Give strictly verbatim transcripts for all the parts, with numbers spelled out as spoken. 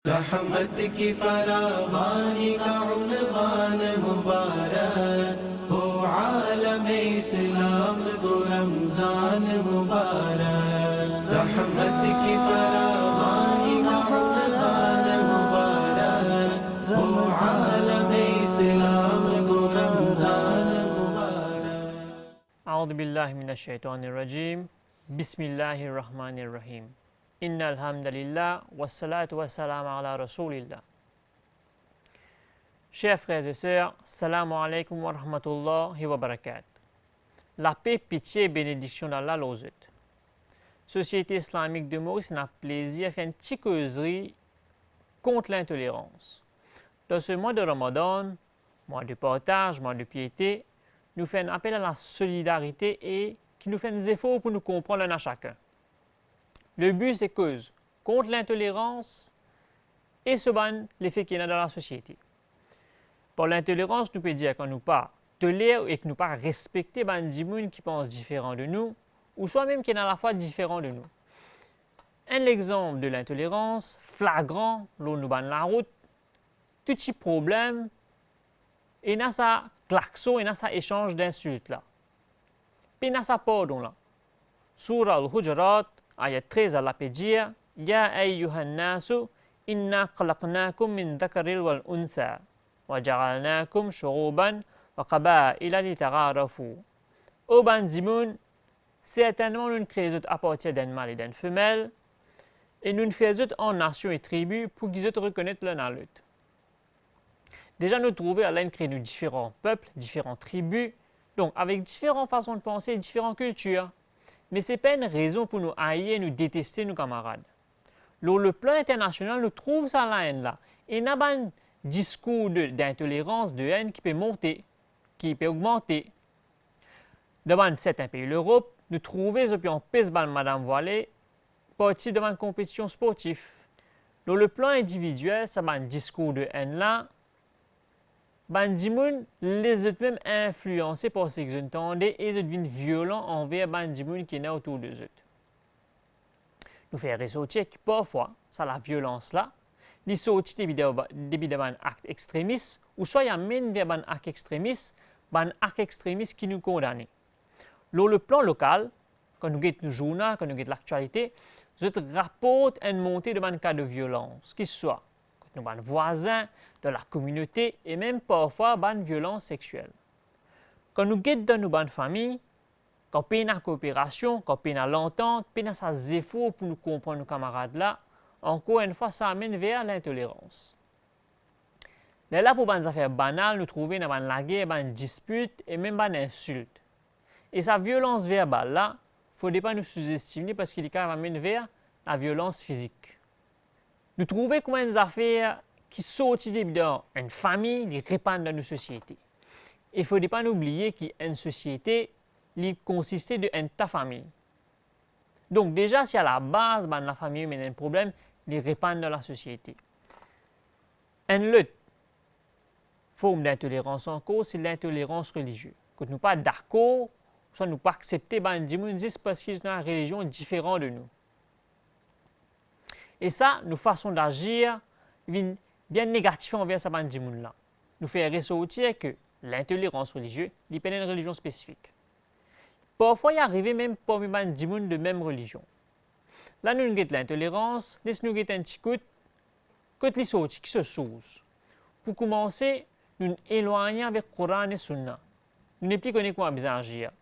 رحمت کی فراوانی کا عنوان مبارک ہو، عالم اسلام کو رمضان مبارک۔ رحمت کی فراوانی کا عنوان مبارک ہو، عالم اسلام کو رمضان مبارک۔ اعوذ باللہ من الشیطان الرجیم۔ بسم اللہ الرحمن الرحیم۔ ان الحمد للہ والصلاة والسلام علی رسول اللہ۔ Chers frères et sœurs, salam alaikum wa rahmatullahi wa barakatuh. Lape, pitie, benediksion Allah lor zot. Sosiete Islamik de Moris ena plezir fer enn ti kozri kont lintolerans. Dan se mwa de Ramadan, mwa de partaz, mwa de piete, nou fer enn apel a la solidarite e ki nou fer enn zefor pou nou konpran enn a sakenn. Le bi se koz kont lintolerans e so bann lefe ki ena dan lasosiete. Par lintolerans, nou pe dir kan nou pa toler ek nou pa respekte bann dimoun ki pans diferan de nou, ouswa mem ki ena lafwa diferan de nou. Enn lexanp de lintolerans flagran lor nou bann larout, tou ti problem, ena sa klakson, ena sa esanz dinsilt la. Pena sa pardon la. Soura Al-Hujurat, ayat trez, Allah pe dir, "Ya ayyuhan nasu, inna khalaqnakum min dhakarin wa untha, wa ja'alnakum shu'uban wa qabaila lita'arafu." O bann dimoun, sertennman nou'nn kree zot apartir d'enn mal e d'enn femel, e nou'nn fer zot an nasion e tribi pou ki zot rekonet lenn a lot. Deza nou trouve Allah inn kree nou diferan pep, diferan tribi, donk avek diferan fason de panse, diferan kiltir. Me se pa enn rezon pou nou ayir, nou deteste nou kamarad. Lor le plan internasional, nou trouv sa laenn la. Ena bann diskour de, dintolerans, de enn ki pe monte, ki pe ogmante. Dan bann sertin pei Lerop, nou trouve zot pe anpes bann madam vwale partisip dan bann konpetision sportif. Lor le plan individiel, sa bann diskour de enn la, bann dimoun les zot mem inflianse par seki zot tande e zot vinn violan anver bann dimoun ki ena otour de zot. Nou fer resorti ki parfwa sa laviolans la, li sorti depi dan, depi dan bann akt extremis, ouswa li amenn ver bann akt extremis, bann akt extremis ki nou kondane. Lor le plan lokal, kan nou get nou zournal, kan nou get laktialite, zot raport enn monte de bann ka de violans, ki swa kot nou bann vwazin, dan lakominote, e mem parfwa bann violans sexiel. Kan nou get dan nou bann fami, kan pena kooperasion, kan pena lantant, pena sa zefor pou nou konpran nou kamarad la, ankor enn fwa sa amenn ver lintolerans. Lerla pou bann zafer banal, nou trouve ena bann lager, bann dispit e mem bann insilt. E sa violans verbal la, fode pa nou souzestim li, parski li kapav amenn ver laviolans fizik. Nou trouve kouma enn zafer ki sorti depi dan enn fami, li repann dan nou sosiete. E fode pa nou bliye ki enn sosiete, li konsiste de enn ta fami. Donk deza, si alabaz bann lafami ena enn problem, li repann dan lasosiete. Enn lot form dintolerans ankor, se lintolerans relizie. Kot nou pa dakor, swa nou pa aksepte bann dimoun zis parski zot ena enn relizion diferan de nou. E sa, nou fason dazir vinn bien negatif anver sa bann dimoun la. Nou fer resorti ke lintolerans relizie, li pena enn relizion spesifik. Parfwa, li arive mem parmi bann dimoun de mem relizion. La nou get lintolerans, les nou get enn ti kout kot li sorti, ki so sours. Pou koumanse, nou elwagne avek Koran e Sunna. Nou nepli kone kouma bizin azir.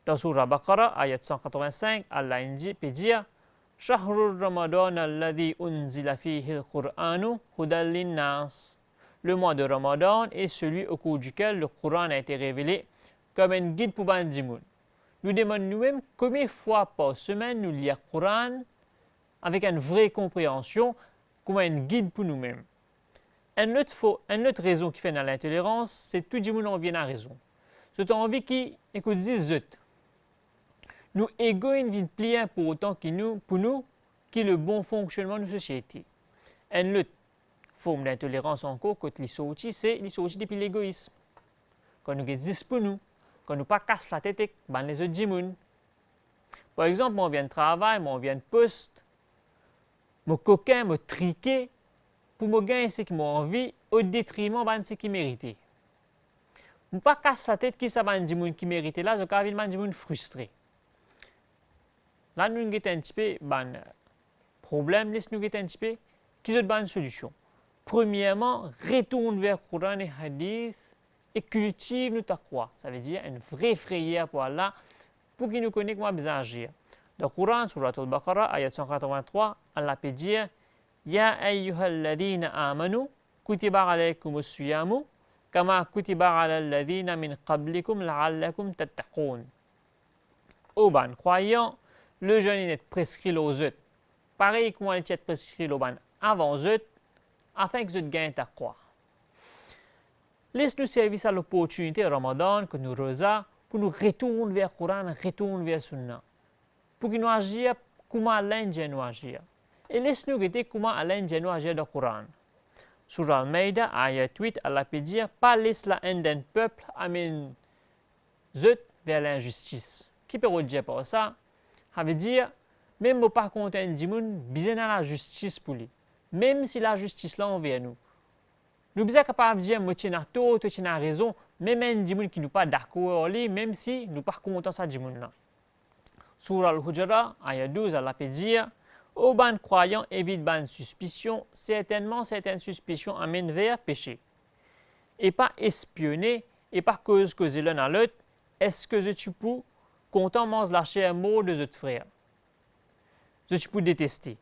Dan Soura Baqara, ayat san katrovin-sink, Allah inn dir, pe dir, "Shahru Ramadan alladhi unzila fihi al-Qur'anu hudan linnas." Le mois de Ramadan est celui au cours duquel le Coran a été révélé comme enn gid pou bann dimoun. Nou demann noumem konbien fwa par semenn nou lir Koran avek enn vre konpreansion, kouma enn gid pou noumem. Enn lot fo-, enn lot rezon ki fer ena lintolerans, se tou dimoun anvi ena rezon. Zot anvi ki ekout zis zot. Nou ego inn vinn pli inportan ki nou, pou nou, ki le bon fonksionnman nou sosiete. Enn lot form dintolerans ankor, kot li sorti, se li sorti depi legoism. Kan nou get zis pou nou, kan nou pa kas latet ek bann lezot dimoun. Par exanp, mo anvi enn travay, mo anvi enn post, mo kokin, mo trike, pou mo gagn seki mo anvi o detriman bann seki merite. Mo pa kas latet ki sa bann dimoun ki merite la, zot kapav vinn bann dimoun fristre. La nou get enn tipe bann problem, les nou get enn tipe ki zot bann solision. Premierman, retourn ver Koran e Hadith e kiltiv nou taqwa, savedir enn vre frayer pou Allah, pou ki nou kone kouma bizin azir. Dan Koran, Surat Al-Baqarah, ayat san katrevin-trwa, Allah pe dir, "Ya ayyuhalladhina amanu, kutiba alaykumus siyamu, kama kutiba alal ladhina min qablikum la'allakum tattaqun." O bann krwayan, lezenn inn et preskri lor zot, parey kouma li ti et preskri lor bann avan zot, afin ki zot gagn taqwa. Les nou servi sa loportinite Ramadan, kot nou roza, pou nou retourn ver Koran, retourn ver Sunna, pou ki nou azir kouma Allah inn dir nou azir. E les nou gete kouma Allah inn dir nou azir dan Koran. Sura Al-Maida, ayat wit, Allah pe dir, "Pa les laenn dan enn pep amenn zot ver linzistis." Ki pe rod dir par sa? Savedir, mem mo pa kontan enn dimoun, bizin ena lazistis pou li, mem si lazistis la anver nou. Nou bizin kapav dir, "Mo ti ena tor, to ti ena rezon," mem enn dimoun ki nou pa dakor ar li, mem si nou pa kontan sa dimoun la. Sura Al-Hujurat, ayat douz, Allah pe dir, "O bann krwayan, evit bann sispision, sertennman sertenn sispision amenn ver pese. E pa espione, e pa koz koze lenn a lot, eski zot ti pou kontan manz laser mor de zot frer? Zot ti pou deteste.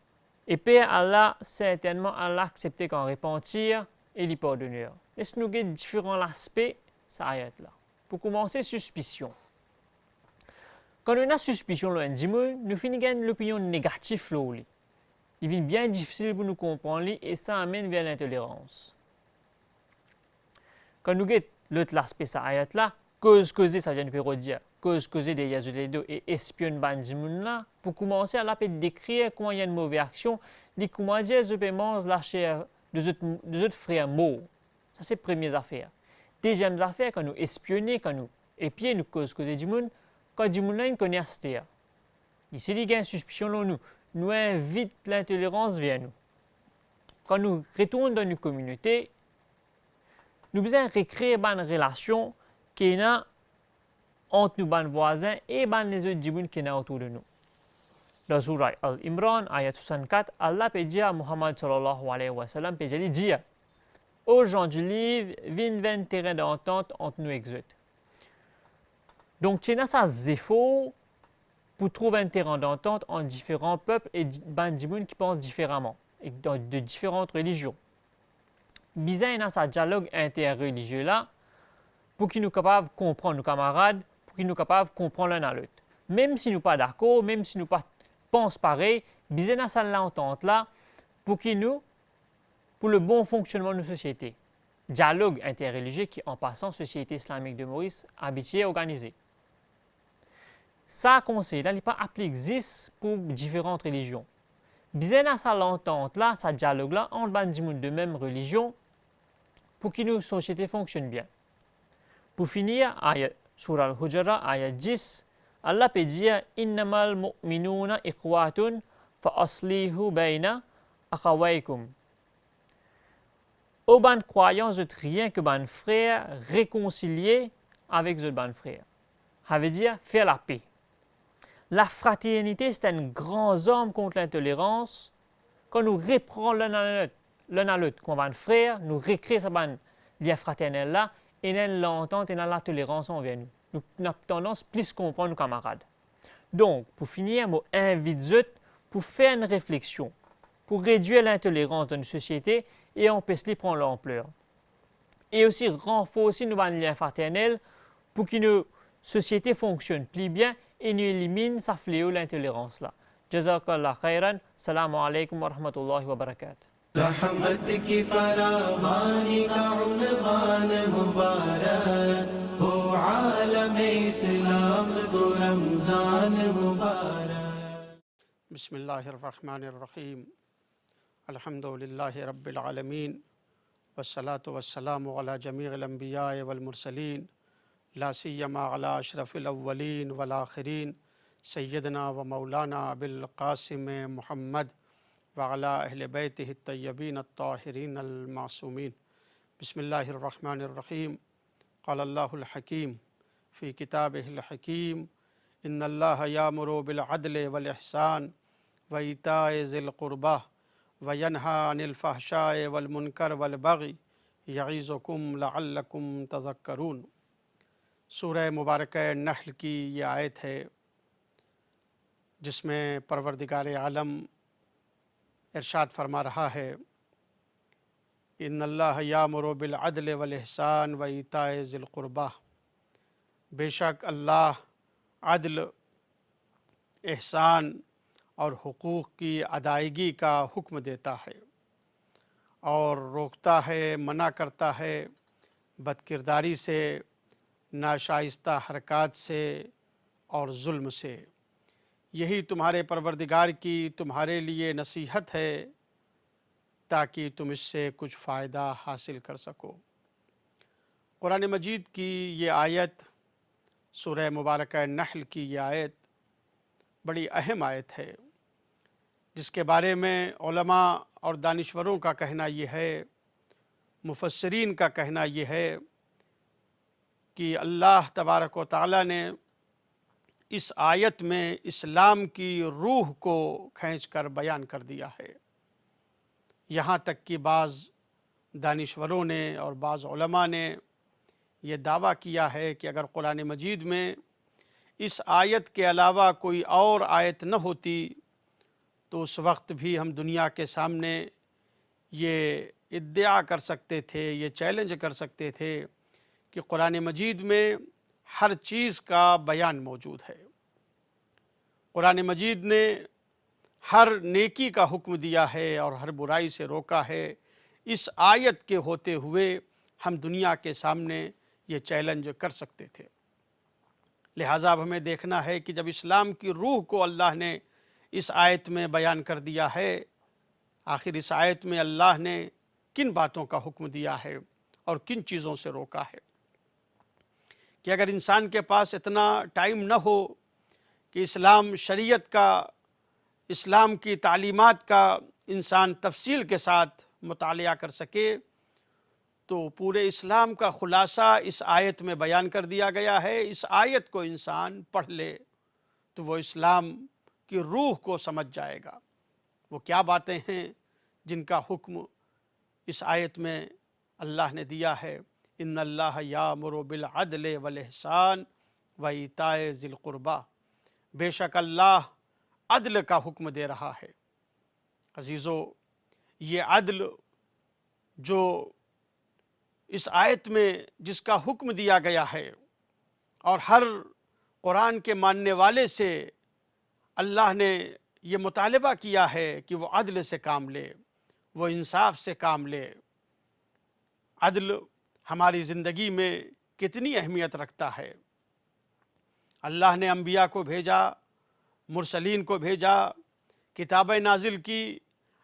E per Allah, sertennman Allah aksepte kan repantir e li pardoner." Les nou get diferan laspe sa ayat la. Pou koumanse, sispision. Kan nou ena sispision lor enn dimoun, nou finn gagn lopinion negatif lor li. Li vinn bien difisil pou nou konpran li e sa amenn ver lintolerans. Kan nou get lot laspe sa ayat la, koz koze, savedir nou pe rod dir, koz koze deryer zot ledo e espionn bann dimoun la, pou koumanse, Allah pe dekrir kouma enn move aksion, li kouma dir zot pe manz laser de zot, de zot frer mor. Sa se premie zafer. Deziem zafer, kan nou espione, kan nou epie, nou koz koze dimoun, kan dimoun la inn kone aster, li si li gagn sispision lor nou, nou invit lintolerans ver nou. Kan nou retourn dan nou kominote, nou bizin rekreer bann relasion ki ena ant nou bann vwazin e bann lezot dimoun ki ena otour de nou. Dan Sura Al Imran, ayat swasannkat, Allah pe dir, Muhammad sallallahu alayhi wa sallam pe dir, li dir, "O zan diliv, vinn fer enn terin dantant ant nou ek zot." Donk, ti ena sa zefor pou trouv enn terin dantant ant diferan pep e di-, bann dimoun ki pans diferaman, e dan de diferan relizion. Bizin ena sa dialog interrelizie la, pou ki nou kapav konpran nou kamarad, pou ki nou kapav konpran lenn a lot. Mem si nou pa dakor, mem si nou pa pans parey, bizin ena sa lantant la, pou ki nou, pou le bon fonksionnman nou sosiete. Dialog interrelizie ki, an pasan, Sosiete Islamik de Moris abitie organize. Sa konsey la, li pa aplik zis pou diferan relizion. Bizin ena sa lantant la, sa dialog la ant bann dimoun de mem relizion, pou ki nou sosiete fonksionn bien. Pou finir, ayat, Sura Al-Hujurat, ayat dis, Allah pe dir, "Innamal mu'minuna ikhwatun fa aslihu bayna akhawaykum." O bann krwayan, zot rienk bann frer, rekonsilie avek zot bann frer. Savedir, fer lape. Lafraternite, se enn gran zarm kont lintolerans. Kan nou repran lenn a lot, lenn a lot kouma bann frer, nou rekreer sa bann lien fraternel la, ena enn lantant, ena latolerans anver nou. Nou, nou ena tandans plis konpran nou kamarad. Donk, pou finir, mo invit zot pou fer enn refleksion, pou redwir lintolerans dan nou sosiete e anpes li pran lanpler. E osi ranforsi nou bann lien fraternel pou ki nou sosiete fonksionn pli bien e nou eliminn sa fleo lintolerans la. Jazakallah khairan. Salam alaykum wa rahmatullahi wa barakatuh. رحمت کی فراوانی کا عنوان مبارک، ہو عالم اسلام کو رمضان مبارک۔ بسم الله الرحمن الرحيم۔ الحمد لله رب العالمين، والصلاة والسلام على جميع الأنبياء والمرسلين، لا سيما على أشرف الأولين والآخرين، سيدنا ومولانا أبي القاسم محمد وعلى أهل بيته الطيبين الطاهرين المعصومين. بسم الله الرحمن الرحيم. قال الله الحكيم في كتابه الحكيم: إن الله يأمر بالعدل والإحسان وإيتاء ذي القربى وينهى عن الفحشاء والمنكر والبغي يعظكم لعلكم تذكرون. سورہ مبارکہ نحل کی یہ آیت ہے، جس میں پروردگار عالم ارشاد فرما رہا ہے، ان اللہ یامر بالعدل والاحسان و ایتاء ذی القربی، بے شک اللہ عدل، احسان اور حقوق کی ادائیگی کا حکم دیتا ہے اور روکتا ہے، منع کرتا ہے بدکرداری سے، ناشائستہ حرکات سے اور ظلم سے۔ یہی تمہارے پروردگار کی تمہارے لیے نصیحت ہے، تاکہ تم اس سے کچھ فائدہ حاصل کر سکو۔ قرآن مجید کی یہ آیت، سورہ مبارکہ نحل کی یہ آیت، بڑی اہم آیت ہے، جس کے بارے میں علماء اور دانشوروں کا کہنا یہ ہے، مفسرین کا کہنا یہ ہے کہ اللہ تبارک و تعالیٰ نے اس آیت میں اسلام کی روح کو کھینچ کر بیان کر دیا ہے۔ یہاں تک کہ بعض دانشوروں نے اور بعض علماء نے یہ دعویٰ کیا ہے کہ اگر قرآن مجید میں اس آیت کے علاوہ کوئی اور آیت نہ ہوتی، تو اس وقت بھی ہم دنیا کے سامنے یہ ادعا کر سکتے تھے، یہ چیلنج کر سکتے تھے کہ قرآن مجید میں ہر چیز کا بیان موجود ہے۔ قرآن مجید نے ہر نیکی کا حکم دیا ہے اور ہر برائی سے روکا ہے۔ اس آیت کے ہوتے ہوئے ہم دنیا کے سامنے یہ چیلنج کر سکتے تھے۔ لہٰذا اب ہمیں دیکھنا ہے کہ جب اسلام کی روح کو اللہ نے اس آیت میں بیان کر دیا ہے، آخر اس آیت میں اللہ نے کن باتوں کا حکم دیا ہے اور کن چیزوں سے روکا ہے؟ کہ اگر انسان کے پاس اتنا ٹائم نہ ہو کہ اسلام شریعت کا، اسلام کی تعلیمات کا انسان تفصیل کے ساتھ مطالعہ کر سکے، تو پورے اسلام کا خلاصہ اس آیت میں بیان کر دیا گیا ہے۔ اس آیت کو انسان پڑھ لے تو وہ اسلام کی روح کو سمجھ جائے گا۔ وہ کیا باتیں ہیں جن کا حکم اس آیت میں اللہ نے دیا ہے؟ ان اللہ یامر بالعدل والاحسان و ایتاء ذی القربی، بے شک اللہ عدل کا حکم دے رہا ہے۔ عزیزو، یہ عدل جو اس آیت میں جس کا حکم دیا گیا ہے، اور ہر قرآن کے ماننے والے سے اللہ نے یہ مطالبہ کیا ہے کہ وہ عدل سے کام لے، وہ انصاف سے کام لے۔ عدل ہماری زندگی میں کتنی اہمیت رکھتا ہے۔ اللہ نے انبیاء کو بھیجا، مرسلین کو بھیجا، کتابیں نازل کی۔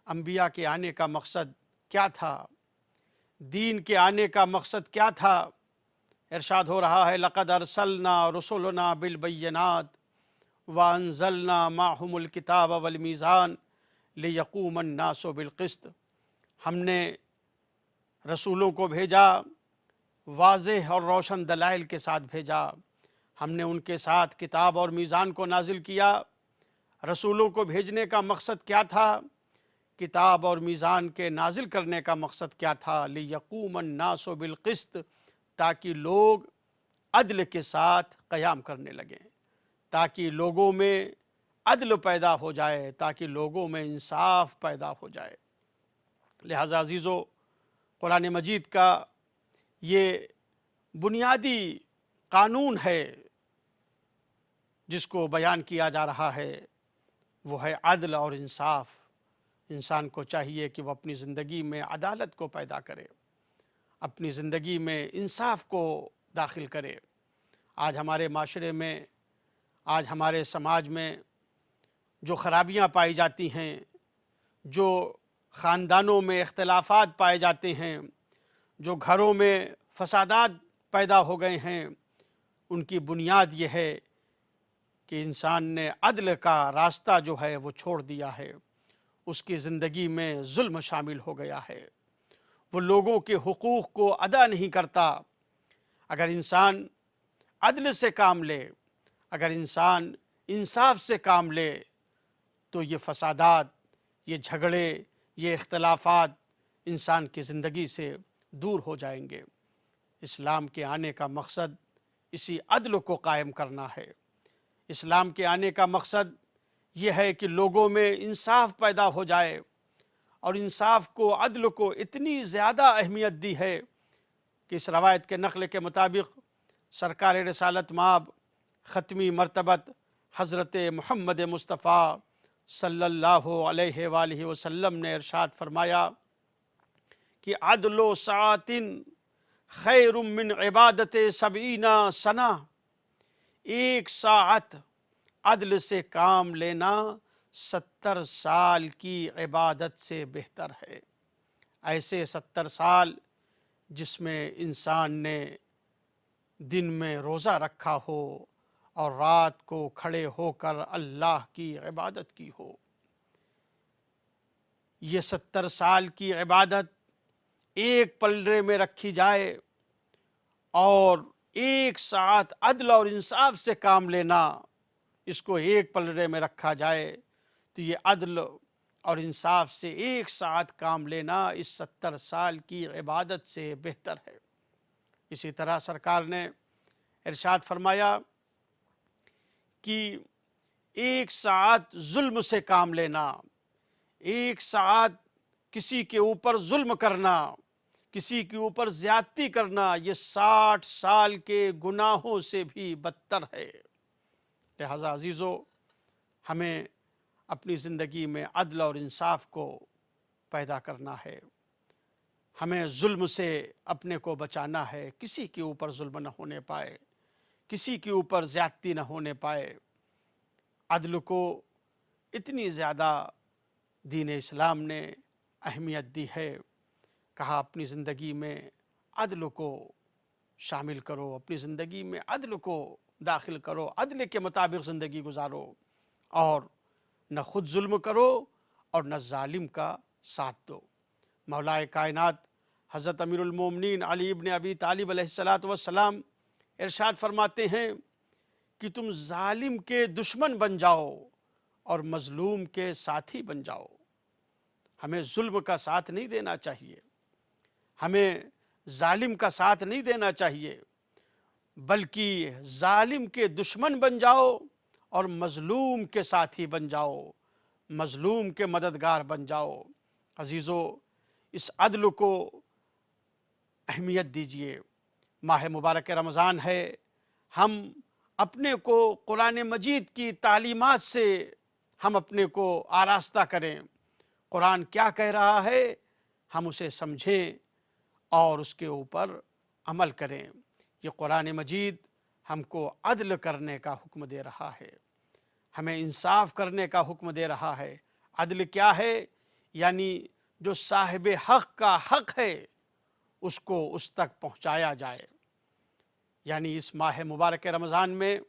انبیاء کے آنے کا مقصد کیا تھا؟ دین کے آنے کا مقصد کیا تھا؟ ارشاد ہو رہا ہے، لقد ارسلنا رسلنا بالبینات وانزلنا معهم الکتاب والمیزان لیقوم الناس بالقسط۔ ہم نے رسولوں کو بھیجا، واضح اور روشن دلائل کے ساتھ بھیجا۔ ہم نے ان کے ساتھ کتاب اور میزان کو نازل کیا۔ رسولوں کو بھیجنے کا مقصد کیا تھا؟ کتاب اور میزان کے نازل کرنے کا مقصد کیا تھا؟ لیقوم الناس بالقسط، تاکہ لوگ عدل کے ساتھ قیام کرنے لگیں، تاکہ لوگوں میں عدل پیدا ہو جائے، تاکہ لوگوں میں انصاف پیدا ہو جائے۔ لہٰذا عزیزو، قرآن مجید کا یہ بنیادی قانون ہے جس کو بیان کیا جا رہا ہے، وہ ہے عدل اور انصاف۔ انسان کو چاہیے کہ وہ اپنی زندگی میں عدالت کو پیدا کرے، اپنی زندگی میں انصاف کو داخل کرے۔ آج ہمارے معاشرے میں، آج ہمارے سماج میں جو خرابیاں پائی جاتی ہیں، جو خاندانوں میں اختلافات پائے جاتے ہیں، جو گھروں میں فسادات پیدا ہو گئے ہیں، ان کی بنیاد یہ ہے کہ انسان نے عدل کا راستہ جو ہے وہ چھوڑ دیا ہے۔ उसकी ज़िंदगी में जुल्म शामिल हो गया है, वो लोगों के हुकूक को अदा नहीं करता। अगर इंसान अदल से काम ले, अगर इंसान इंसाफ से काम ले, तो ये फसादात, ये झगड़े, ये इख्तलाफात इंसान की ज़िंदगी से दूर हो जाएंगे। इस्लाम के आने का मकसद इसी अदल को कायम करना है। इस्लाम के आने का मकसद ये है कि लोगों में इंसाफ पैदा हो जाए, और इंसाफ को, अदल को इतनी ज़्यादा अहमियत दी है कि इस रवायत के नकल के मुताबिक सरकार रिसालत माब ख़तमी मरतबत हज़रत मुहम्मद मुस्तफ़ा सल्लल्लाहु अलैहि वालिहि वसल्लम ने इरशाद फरमाया कि अदलु साअतिन खैरुम मिन इबादत सबईना सना, एक साअत अदल से काम लेना सत्तर साल की इबादत से बेहतर है। ऐसे सत्तर साल जिसमें इंसान ने दिन में रोज़ा रखा हो और रात को खड़े होकर अल्लाह की इबादत की हो। ये सत्तर साल की इबादत एक पलड़े में रखी जाए और एक साथ अदल और इंसाफ से काम लेना, इसको एक पलड़े में रखा जाए, तो ये अदल और इंसाफ से एक साथ काम लेना इस सत्तर साल की इबादत से बेहतर है। इसी तरह सरकार ने इरशाद फरमाया कि एक साथ जुल्म से काम लेना, एक साथ किसी के ऊपर जुल्म करना, किसी के ऊपर ज्यादती करना, ये साठ साल के गुनाहों से भी बदतर है। लिहाजा अजीज़ो, हमें अपनी ज़िंदगी में अदल और इंसाफ को पैदा करना है। हमें जुल्म से अपने को बचाना है, किसी के ऊपर जुल्म न होने पाए, किसी के ऊपर ज्यादती न होने पाए। अदल को इतनी ज़्यादा दीन इस्लाम ने अहमियत दी है। कहा, अपनी ज़िंदगी में अदल को शामिल करो, अपनी ज़िंदगी में अदल को दाखिल करो, अदल के मुताबिक ज़िंदगी गुजारो और न खुद जुल्म करो और न जालिम का साथ दो। मौलाए कायनात हज़रत अमीरुल मोमिनीन अली इब्न अबी तालिब अलैहिस्सलातु वस्सलाम इरशाद फरमाते हैं कि तुम जालिम के दुश्मन बन जाओ और मजलूम के साथी बन जाओ। हमें जुल्म का साथ नहीं देना चाहिए, हमें जालिम का साथ नहीं देना चाहिए, बल्कि जालिम के दुश्मन बन जाओ और मजलूम के साथी बन जाओ, मजलूम के मददगार बन जाओ। अजीज़ो, इस अदल को अहमियत दीजिए। माह मुबारक रमज़ान है, हम अपने को कुरान मजीद की तालीमात से हम अपने को आरास्ता करें। कुरान क्या कह रहा है, हम उसे समझें और उसके ऊपर अमल करें। ये कुरान मजीद हमको अदल करने का हुक्म दे रहा है, हमें इंसाफ करने का हुक्म दे रहा है। अदल क्या है? यानी जो साहिब हक का हक है, उसको उस तक पहुँचाया जाए। यानी इस माह मुबारक रमज़ान में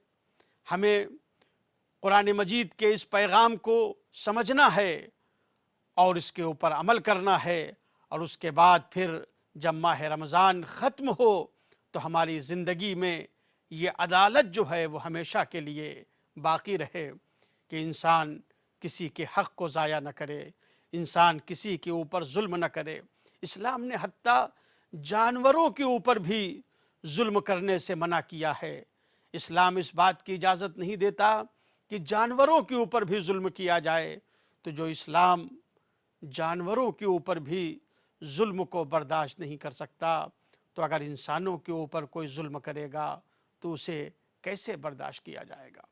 हमें कुरान मजीद के इस पैगाम को समझना है और इसके ऊपर अमल करना है, और उसके बाद फिर जब माह रमज़ान ख़त्म हो, तो हमारी ज़िंदगी में ये अदालत जो है, वो हमेशा के लिए बाकी रहे कि इंसान किसी के हक को ज़ाया न करे, इंसान किसी के ऊपर जुल्म न करे। इस्लाम ने हत्ता जानवरों के ऊपर भी जुल्म करने से मना किया है। इस्लाम इस बात की इजाज़त नहीं देता कि जानवरों के ऊपर भी जुल्म किया जाए। तो जो इस्लाम जानवरों के ऊपर भी जुल्म को बर्दाश्त नहीं कर सकता, तो अगर इंसानों के ऊपर कोई जुल्म करेगा, तो उसे कैसे बर्दाश्त किया जाएगा?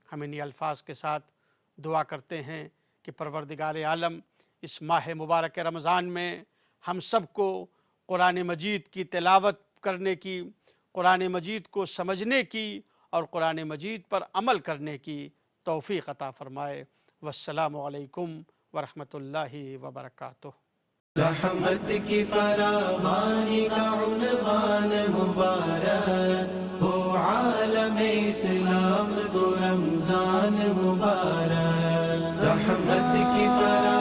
हम इन्हीं अल्फाज के साथ दुआ करते हैं कि परवरदिगार आलम इस माह मुबारक रमज़ान में हम सबको कुरान मजीद की तिलावत करने की, कुरान मजीद को समझने की और कुरान मजीद पर अमल करने की तौफीक अता फरमाए। वस्सलामु अलैकुम वरहमतुल्लाहि वबरकातुह। रहमत की फरावानी का उनवान मुबारक हो, आलम इस्लाम को रमजान मुबारक। रहमत की फरा